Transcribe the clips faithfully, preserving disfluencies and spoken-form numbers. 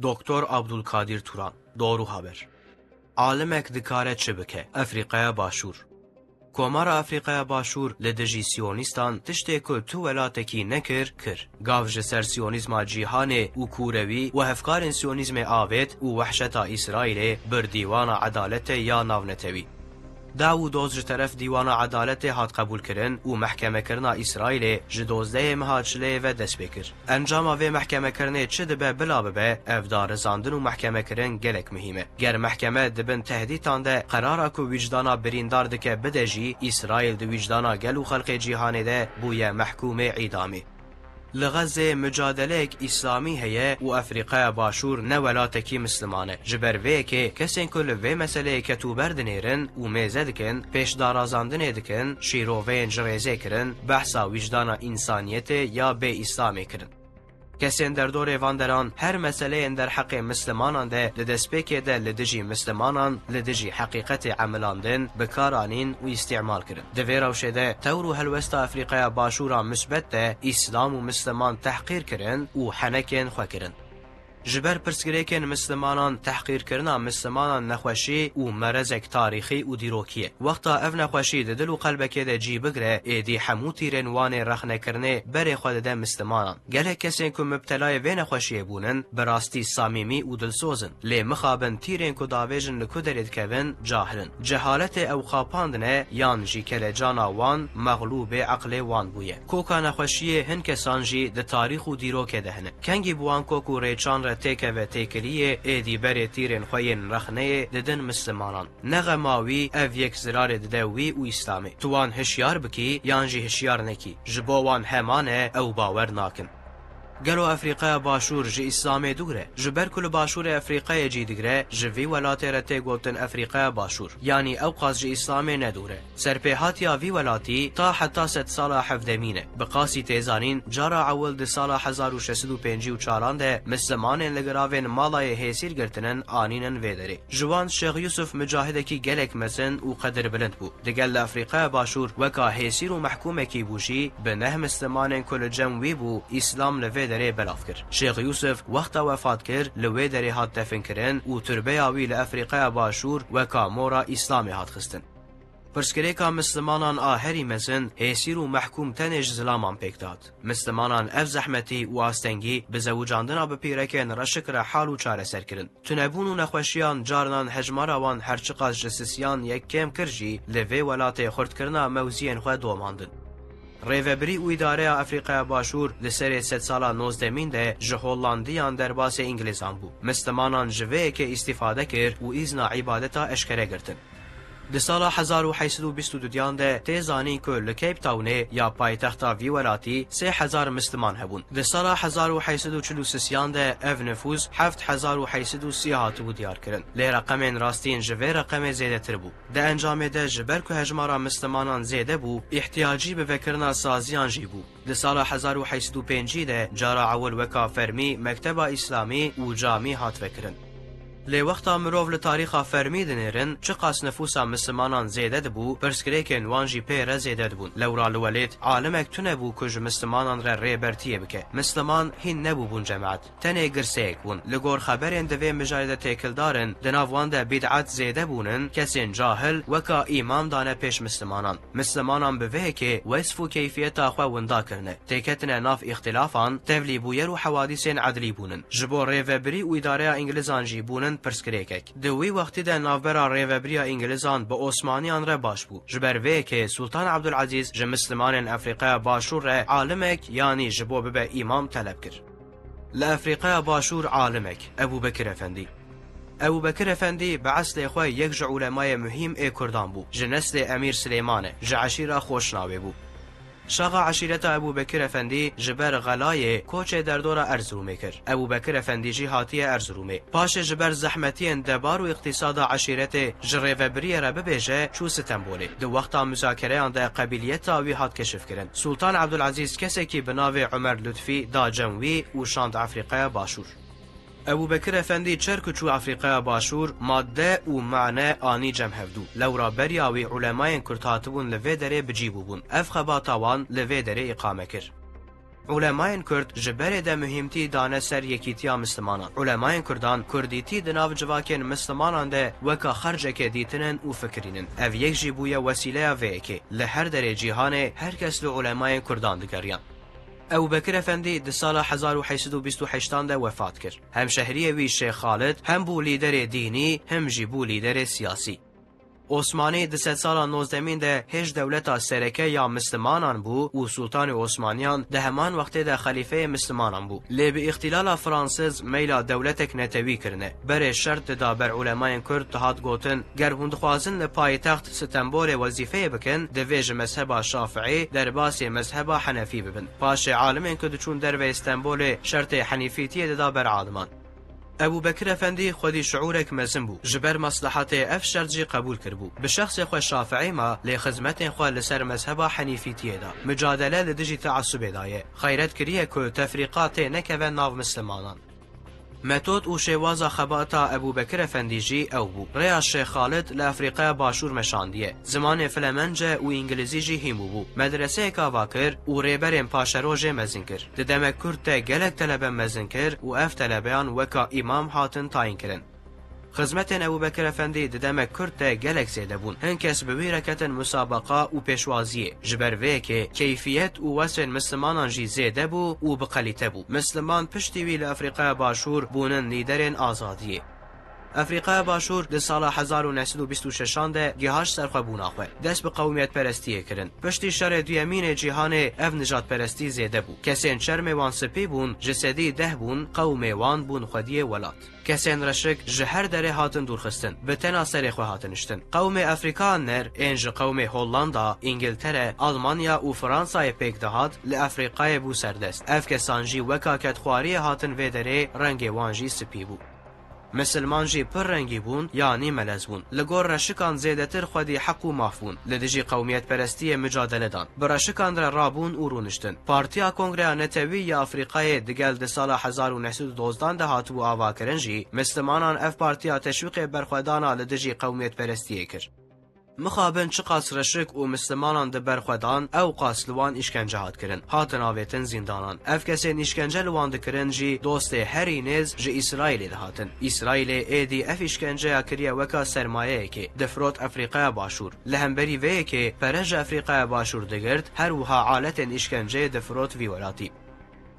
Doktor Abdulkadir Turan, Doğru Haber. Alimek dikare çi bike? Efrîqaya Başûr. Komara Efrîqaya Başûr li dijî Siyonîstan tiştê ku tu welatekî nekir, kir. Gav ji ser Siyonîzma cîhanê û kûrewî û hevkarên Siyonîzmê avêt û wehşeta Îsraîlê bir dîwana edaletê ya navnetewî. Daw û doz ji teref Dîwana Edaletê hat qebûlkirin û mehkemekirina Îsraîlê ji dozdehê meha çileyê ve dest pê kir. Encama vê mehkemekirinê çi dibe bila bibe, ev darizandin û mehkemekirin gelek muhîm e. Ger mehkeme di bin tehdîtan de qerara ku wîcdana birîndar dike bide jî, Îsraîl di wîcdana gel û xelkê cîhanê de bûye mehkûmê îdamê. Li Xezê mucadeleyek îslamî heye û Efrîqaya Başûr ne welatekî misliman e. Ji ber vê yekê kesên ku li vê meseleyê ketûber dinêrin û mêze dikin, pêşdarazandinê dikin, şîroveyên ji rêzê kirin, behsa wîcdana însaniyetê ya bê îslamê kirin. Kesên derdorê van deran her meseleyên derheqê mislimanan de di destpêkê de li dijî mislimanan, li dijî heqîqetê emilandin, bi kar anîn û îstîmal kirin. Di vê rewşê de tewr û helwesta Efrîqaya Başûra misbet de îslam û misliman tehqîr kirin û henekên xwe kirin. Ji ber pirsgirêkên mislimanan, tehqîrkirina mislimanan nexweşî û merezek tarîxî û dîrokî ye. Wexta ev nexweşî di dil û qelbekê de cî bigire, êdî hemû tîrên wan ê rexnekirinê berê xwe dide mislimanan. Gelek kesên ku mibtelayê vê nexweşiyê bûnin, bi rastî samîmî û dilsoz in. Lê mixabin tîrên ku davêjin li ku derê dikevin, cahil in. Cehaletê ew xapandine yan jî kelecana wan mexlûbê eqlê wan bûye. Koka nexweşiyê hin kesan jî di tarîx û dîrokê de hene. Kengî bi wan kok û rêçan re têkeve têkiliyê, êdî berê tîrên xwe yên rexneyê didin mislimanan. Ne xema wî ev yek zirarê dide wî û Îslamê. Tu wan hişyar bikî yan jî hişyar nekî, ji bo wan heman e, ew bawer nakin. Gelo Efrîqaya Başûr ji Îslamê dûr e? Ji ber ku li Başûrê Efrîqayê cî digire, ji vî welatê re tê gotin Efrîqaya Başûr. Yanî ewqas ji Îslamê ne dûr e. Serpêhatiya vî welatî ta heta sedsala hevdemîn e. Bi qasî tê zanîn, cara ewil di sala hezar û şeş sed û pêncî û çaran de mislimanên li giravên Malayê hêsîr girtinin, anînin vê derê. Ji wan Şêx Yûsif mucahidekî gelek mezin û qedirbilind bû. Digel li Efrîqaya Başûr weka hêsîr û mehkûmekî bû jî, bi neh mislimanên ku li cem wî bû, Îslam li vê derê belav kir. Şêx Yûsif wexta wefat kir, li wê derê hat definkirin û turbeya wî li Efrîqaya Başûr weka mora Îslamê hat xistin. Pirsgirêka mislimanan a herî mezin, hêsîr û mehkûm tenê ji zilaman pêk dihat. Mislimanan ev zehmetî û astengî bi zewicandina bi pîrekên reşik re hal û çareser kirin. Tunebûn û nexweşiyan carinan hejmara wan her çiqas ji sisiyan yek kêm kir jî, li vê welatê xurtkirina mewziyên xwe domandin. Rêvebirî û îdareya Efrîqaya Başûr di serê sedsala nozdemîn de ji Hollandiyan derbasê Îngilizan bû. Mislimanan ji vê yekê îstîfade kir û îzna îbadeta eşkere girtin. Di sala hezar û heyt sed û bîst û duyan de tê zanîn ku li Cape Townê ya paytexta vî welatî sê hezar misliman hebûn. Di sala hezar û heyt sed û çil û sisiyan de ev nifûs heft hezar û heyt sed û sî hatibû diyarkirin. Lê reqemên rastîn ji vê reqemê zêdetir bû. Di encamê de ji ber ku hejmara mislimanan zêde bû, îhtiyacî bi vekirina saziyan jî bû. Di sala hezar û heyt sed û pêncî de cara ewil weka fermî mekteba Îslamî û camî hat vekirin. Lê wexta mirov li tarîxa fermî dinêrin, çiqas nifûsa mislimanan zêde dibû, pirsgirêkên wan jî pê re zêde dibûn. Lewra li welêt alimek tune bû ku ji mislimanan re rêbertiyê bike. Misliman hîn nebûbûn cemaet. Tenê girseyek bûn. Li gor xeberên di vê mijarê de têkildar in, di nav wan de bîd'et zêde bûnin, kesên cahil weka îmam dane pêş mislimanan. Mislimanan bi vê yekê wesf û keyfiyeta xwe winda kirine. Têketine nav îxtilafan, tevlî bûyer û hewadîsên edlî bûnin. Ji bo rêvebirî û îdareya Îngilizan jî bûnin pirsgirêkek. Di wî wextî de navbera rêvebiriya Îngilizan bi Osmaniyan re baş bû. Ji ber vê yekê Sultan Abdulazîz ji mislimanên Efrîqaya Başûr re alimek, yanî ji bo bibe îmam teleb kir. Li Efrîqaya Başûr alimek, Ebû Bekir Efendî. Ebû Bekir Efendî bi eslê xwe yek ji ulemayê muhîm ê Kurdan bû. Ji neslê Emîr Silêman e, ji eşîra Xoşnawê bû. Şaxa eşîreta Ebû Bekir Efendî ji ber xelayê koçê derdora Erzirûmê kir. Ebû Bekir Efendî jî hatiye Erzirûmê. Paşê ji ber zehmetiyên debar û îqtîsada eşîretê ji rêvebiriyê re bibêje çû Stenbolê. Di wexta muzakereyan de qebîliyeta wî hat keşifkirin. Sultan Ebdulezîz kesekî bi navê Umer Lutfî da cem wî û şand Efrîqaya Başûr. Ebû Bekir Efendî çer ku çû Efrîqaya Başûr, madde û mane anî cem hevdû. Lewra beriya wî ulemayên Kurd hatibûn li vê derê bi cî bûbûn. Ev xebata wan li vê derê îqame kir. Ulemayên Kurd ji berê de muhîmtî dane ser yekîtiya Mislimanan. Ulemayên Kurdan kurdîtî di nav civakên Mislimanan de weka xercekê dîtinin û fikirînin. Ev yek jî bûye wesîleya vê yekê. Li her derê cîhanê her kes li ulemayên Kurdan digeriyan. Ebu Bekir Efendî di sala hezar û heşt sed û bîst û heştan de wefat kir. Hemşehriyê wî Şêx Xalid hem bû lîderê dînî hem jî bû lîderê siyasî. Osmanî di sedsala nozdemîn de hêj dewleta sereke ya Mislimanan bû û Sultanê Osmaniyan di heman wextê de xelîfeyê Mislimanan bû. Lê bi îxtîlala Fransiz meyla dewletek netewî kirine. Berê şert dida ber ulemayên Kurd dihat gotin, ger hûn dixwazin li paytext Stenbolê wezîfeyê bikin, divê ji mezheba Şafiî derbasê mezheba Henefî bibin. Paşê alimên ku diçûn derveyê Stenbolê şertê henîfîtiyê dida ber aliman. Ebû Bekir Efendî xwedî şiûrek mezin bû, ji ber meslehetê ev şert jî qebûl kiribû. Bi şexsê xwe Şafiî ma, lê xizmetên xwe li ser mezheba Henîfîtiyê da. Micadele li dijî teasubê daye. Xeyret kiriye ku tefrîqa tê nekeve nav Mislimanan. Metod û şêwaza xebata Ebû Bekir Efendî jî ew bû. Rêya Şêx Xalid li Efrîqaya Başûr meşandiye. Zimanê Flemence û Îngilîzî jî hîn bûbû. Medreseyek ava kir û rêberên paşerojê mezin kir. Di demek kurt de gelek telebe mezin kir û ev telebeyan weka îmam hatin tayînkirin. Xizmetên Ebû Bekir Efendî di demek kurt de gelek zêde bûn. Hin kes bi wî re ketin musabeqa û pêşwaziyê. Ji ber vê yekê keyfiyet û wesfên Mislimanan jî zêde bû û bi qelîte bû. Misliman piştî wî li Efrîqaya Başûr bûnin lîderên azadiyê. Efrîqaya Başûr di sala hezar û neh sed û bîst û şeşan de gihaş serxwebûna xwe. Dest bi qewmiyetperestiyê kirin. Piştî Şerê Duyemîn ê Cîhanê ev nijadperestî zêde bû. Kesên çermê wan spî bûn, ji sedî deh bûn, qewmê wan bûn xwediyê welat. Kesên reşik ji her derê hatin dûrxistin, bi tena serê xwe hatin niştin. Qewmê Efrîka Ner ên ji qewmê Hollanda, Îngiltere, Almanya û Fransayê pêk dihat, li Efrîqayê bû serdest. Ev kesan jî weka kedxwariyê hatin vê derê, rengê wan jî spî bû. Misilman jî pir rengî bûn, yanî melez bûn. Li gor reşikan zêdetir xwedî heq û maf bûn. Li dijî qewmiyetperestiyê micadele dan. Bi reşikan re rabûn û rûniştin. Partiya Kongreya Netewî ya Afrîkayê digel di sala hezar û neh sed û dozdan de hatibû avakirin jî, Mislimanan ev partiya teşwîqê berxwedana li dijî qewmiyetperestiyê kir. Mixabin çiqas reşik û Mislimanan di ber xwe dan, ew qas li wan îşkence hat kirin. Hatin avêtin zîndanan. Ev kesên îşkence li wan dikirin jî dostê herî nêz ji Îsraîlê dihatin. Îsraîlê êdî ev îşkenceya kiriye weka sermayeyekê, difirot Efrîqaya Başûr. Li hemberî vê yekê pere ji Efrîqaya Başûr digirt, her wiha aletên îşkenceyê difirot vî welatî.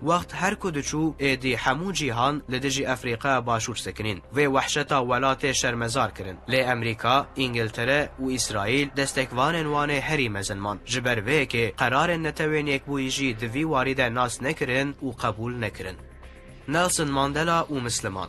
Wext her ku diçû, êdî hemû cîhan li dijî Efrîqaya Başûr sekinîn. Vê wehşeta welatê şermezar kirin. Lê Emerîka, Îngiltere û Îsraîl destekvanên wan ê herî mezin man. Ji ber vê yekê qerarên Netewên Yekbûyî jî di vî warî de nas nekirin û qebûl nekirin. Nelson Mandela û Misliman.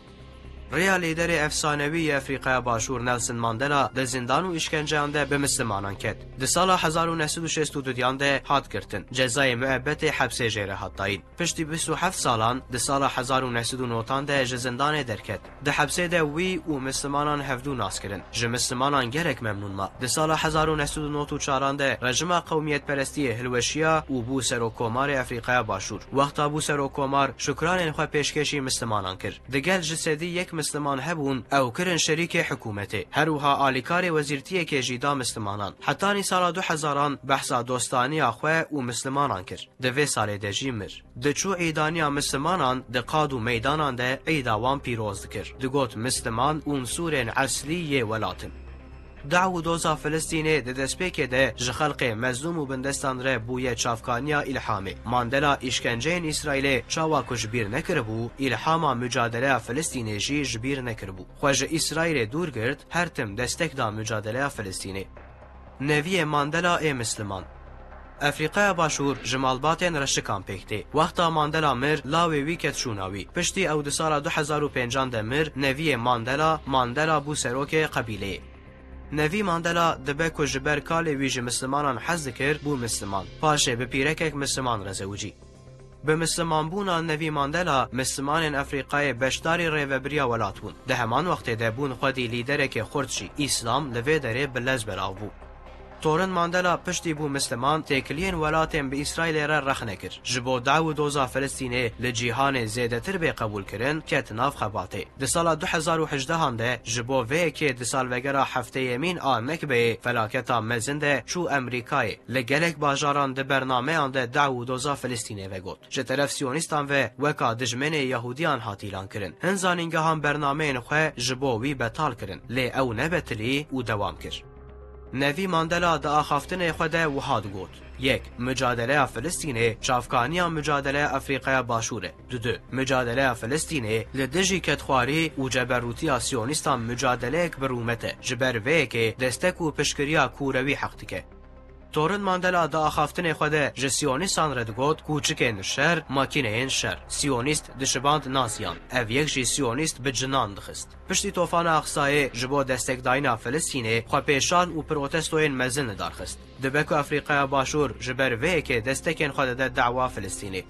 Rêya lîderê efsanewî yê Efrîqaya Başûr Nelson Mandela di zindan û îşkenceyan de bi Mislimanan ket. Di sala hezar û neh sed û şêst û duyan de hat girtin. Cezayê muebbetê hepsê jê re hat dayîn. Piştî bîst û heft salan, di sala hezar û neh sed û notan de ji zindanê derket. Di hepsê de wî û Mislimanan hevdû nas kirin. Ji Mislimanan gelek memnûn ma. Di sala hezar û neh sed û nod û çaran de rejima qewmiyetperestiyê hilweşiya û bû serokkomarê Efrîqaya Başûr. Wexta bû serokkomar, şukranên xwe pêşkêşî Mislimanan kir. Digel ji sedî yek Misliman hebûn, ew kirin şerîkê hikûmetê. Her wiha alîkarê wezîrtiyekê jî da Mislimanan. Hetanî sala du hezaran behsa dostaniya xwe û Mislimanan kir. Di vê salê de jî mir. Diçû îdaniya Mislimanan di qad û meydanan de îda wan pîroz dikir. Digot Misliman unsûrên eslî yê welat in. Daw û doza Filistînê di destpêkê de ji xelkê mezlûm û bindestan re bûye çavkaniya îlhamê. Mandela îşkenceyên Îsraîlê çawa ku ji bîr nekiribû, îlhama mucadeleya Filistînê jî ji bîr nekiribû. Xwe ji Îsraîlê dûr girt, her tim destek da mucadeleya Filistînê. Neviyê Mandela ê Misliman. Efrîqaya Başûr ji malbatên reşikan pêk tê. Wexta Mandela mir, lawê wî ket şûna wî. Piştî ew di sala du hezar û pêncan de mir, neviyê Mandela, Mandela bû serokê qebîleyê. Nevî Mandela dibe ku ji ber kalê wî ji Mislimanan hez dikir, bû Misliman. Paşê bi pîrekek Misliman re zewicî. Bi Mislimanbûna Nevî Mandela, Mislimanên Efrîqayê beşdarî rêvebiriya welat bûn. Di heman wextê de bûn xwedî lîderekê xurt jî. Îslam li vê derê bi lez belav bû. Torun Mandela piştî bû misliman, têkiliyên welatên bi Îsraîlê re rexne kir. Ji bo daw û doza Filistînê li cîhanê zêdetir bê qebûlkirin, ket nav xebatê. Di sala du hezar û hejdehan de ji bo vê yekê di salvegera hefteyemîn a Nekbeyê, felaketa mezin de çû Amerîkayê. Li gelek bajaran di bernameyan de daw û doza Filistînê vegot. Ji teref Siyonîstan ve weka dijmenê Yahûdiyan hat îlankirin. Hin zanîngehan bernameyên xwe ji bo wî betal kirin, lê ew nebetilî û dewam kir. Nevî Mandela di axaftinê xwe de wiha digot: Yek, micadeleya Filistînê çavkaniya micadeleya Efrîqaya Başûr e. Dudu, micadeleya Filistînê li dijî kedxwarî û ceberûtiya Siyonîstan micadeleyek bi rûmet e. Ji ber vê yekê destek û piştgiriya kûrewî heq dike. Torun Mandela di axaftinê xwe de ji Siyonîstan re digot: Kûçikên şer, makîneyên şer. Siyonîst dişiband naziyan. Ev yek jî Siyonîst bi cinan dixist. Piştî Tofana Aqsayê ji bo destekdayîna Filistînê xwepêşan û protestoyên mezin li dar xist. Dibe ku Efrîqaya Başûr ji ber vê yekê destekên xwe dide dawa Filistînê.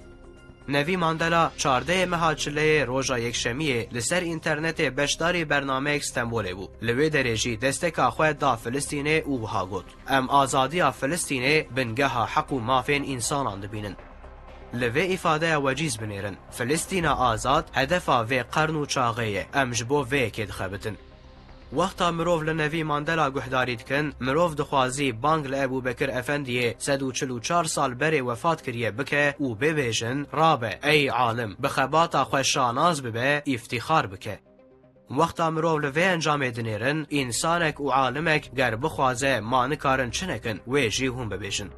Nevî Mandela çardehê meha Çileyê, roja Yekşemiyê, li ser înternetê beşdarî bernameyek Stenbolê bû. Li wê derê jî desteka xwe da Filistînê û wiha got: Em azadiya Filistînê bingeha heq û mafên însanan dibînin. Li vê îfadeya wecîz binêrin: Filistîna azad hedefa vê qern û çaxê ye. Em ji bo vê yekê dixebitin. Wexta mirov li Nevî Mandela guhdarî dikin, mirov dixwazî bang li Ebûbekir Efendiyê sed û çil û çar sal berê wefat kiriye bike û bê bêjin: Rabe, ey alim, bi xebata xwe şanaz bibe, îftîxar bike. Wexta mirov li vê encamê dinêrin, însanek û alimek ger bixwaze ma nikarin çi nekin, wê jî hûn bibêjin.